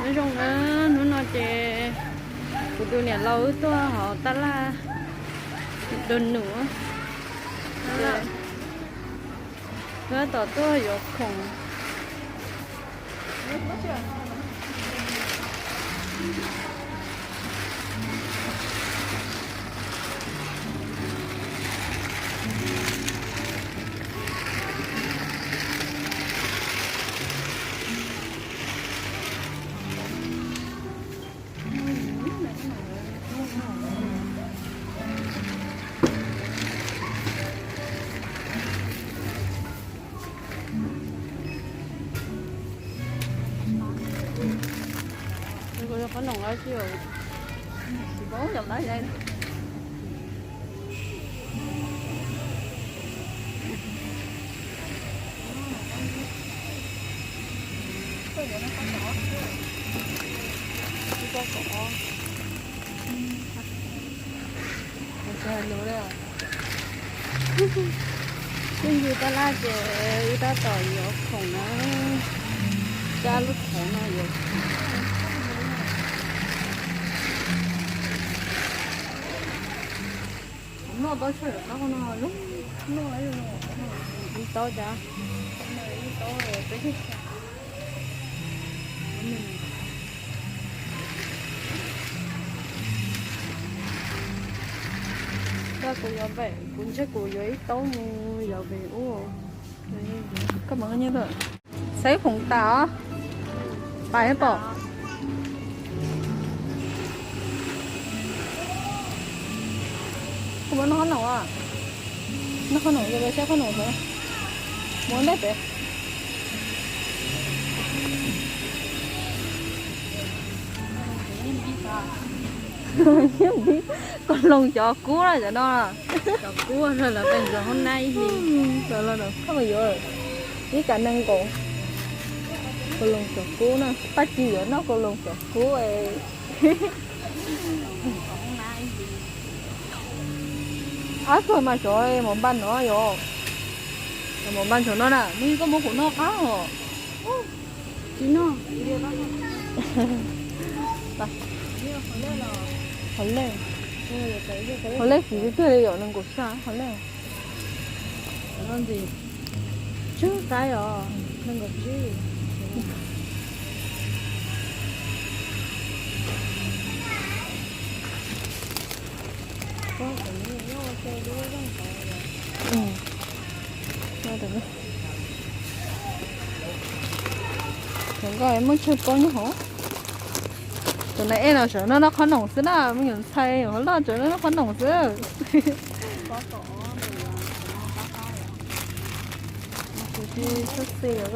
Nyob zoo na, hnub no ces kuv tus niam laus wb tuaj hauv tab laj do num, wb tab tom tuaj yuav khoom. Kuv yog qhob noom los tsis, tsis paub yog lawv. Tsis hais lus li. Txij nkig tab laj ces wb tab tom yuav khoom na, cab lub khoom no yuav. Noj tau tshuaj no, ib taub cas. Kuv yuav, kuv ntshe kuv yuav ib taub mus yos pem ub. Koj mas nyiaj, saib khoom tas os, pais pom. Kuv muab noj qhob noom, noj qhob noom, saib qhob noom xwb, mus ntej pem. Kaus hloos cov kub na cov no. Cov kub los peb ntxuag hoob nab ib hlis. Koj mus yuav ib kav nees nkaum. Kaus hloos cov kub na, Paj Ci yuav noj kaus hloos cov kub. Ab, koj mas cov mos npaj no yom, mos npaj cov no na, nws koj muab kuv noj qab os. Tsis noj. Hov lej, hov lej kuv twb tiag li yom, nees nkaum xya hov lej. Tsawg qaib os, nees nkaum tsib. Cov nkoj muaj tsawg pob nyob hauv. Cov no ej no tseem noj noj qhob noom xwb na, me nyuam ntxhais ho loj tseem noj noj qhob noom xwb. Kuv tsis tshua xis os.